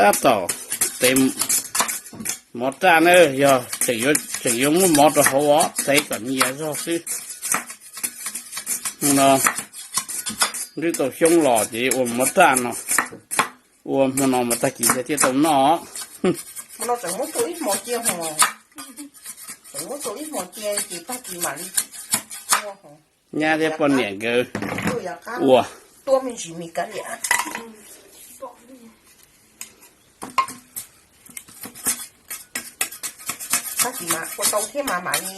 Tab tom tev mov raj na, yog tseem yuav muab mov rau hauv os, tev kom nyias zog xwb. No nrhiav tau xyoob los ces ua mov raj no, ua hmo no mas tag kis thiaj tau noj. Nyab thiab poj niam nkawd ua. Ua tau thiab mas mam li,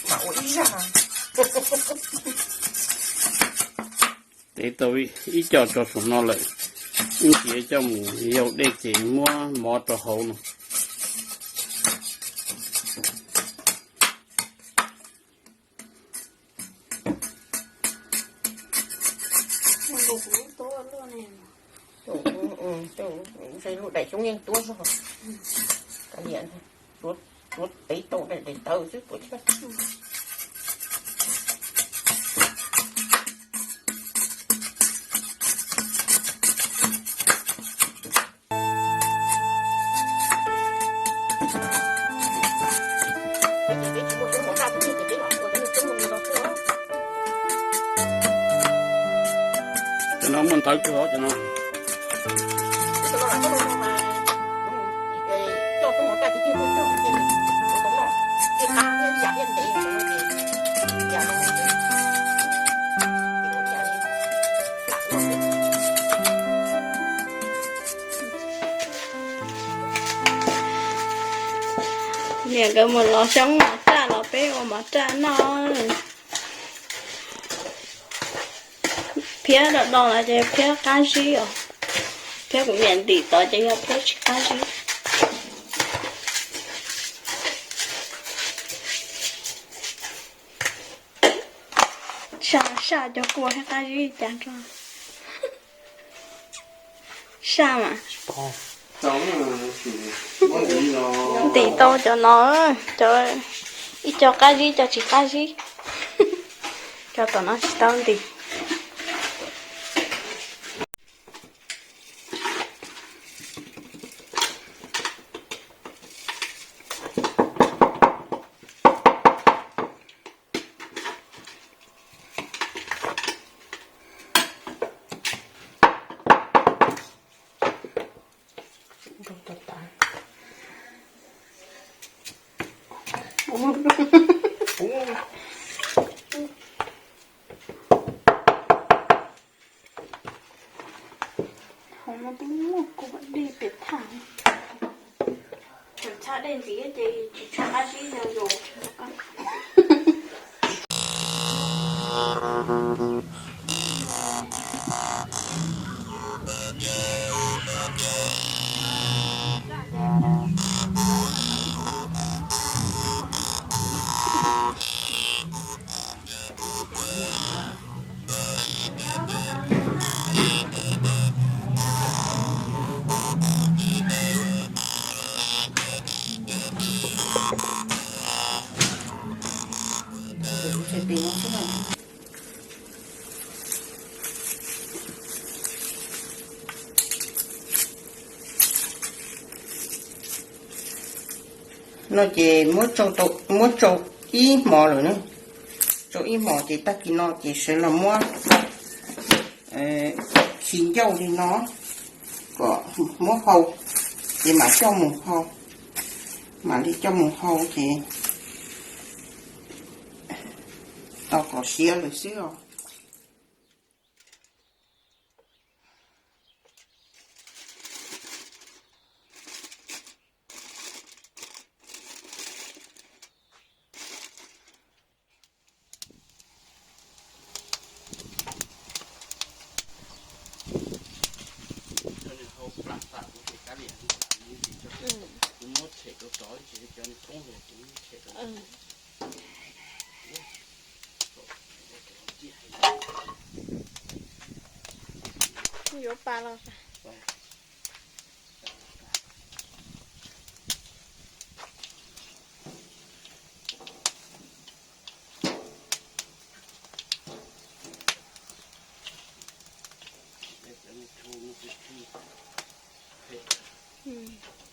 mam ua ib zaj. Tev tau ib co tso saum no lawm, wb cia coj mus yau dej ces muab mov rau hauv no. Lub daim xyoob yeej tuab zog, tuav tev tau daim tawv xwb puas thiab. Cov no muaj ntawv kawg os cov no. Niam nkawd mus lov xyoob mov raj los peb ua mov raj noj. Phiab do do los ces phiab qab zib os. Phiab kuv niam ntim tod ces yog phiab tsis qab zib. Saj saj cov kua thiab qab zib cas nrog. Saj mas. Ntim tau cov no, cov, ib co qab zib, ib co tsis qab zib. Cov tom no tsis tau ntim. Hauv no twb muaj kuv dej pem thaj. Tseem tshaj dej ntxiv ces tsis tshaj qab zib yog yus. No ces muab tsau ib hmos lawm ne. Tsau ib hmos ces tag kis no ces sawv los muab khi ncauj li no kom muab hau, ces mam coj mus hau, mam li coj mus hau ces tau kom siav lawm xwb os. Yuav pa los. Hm.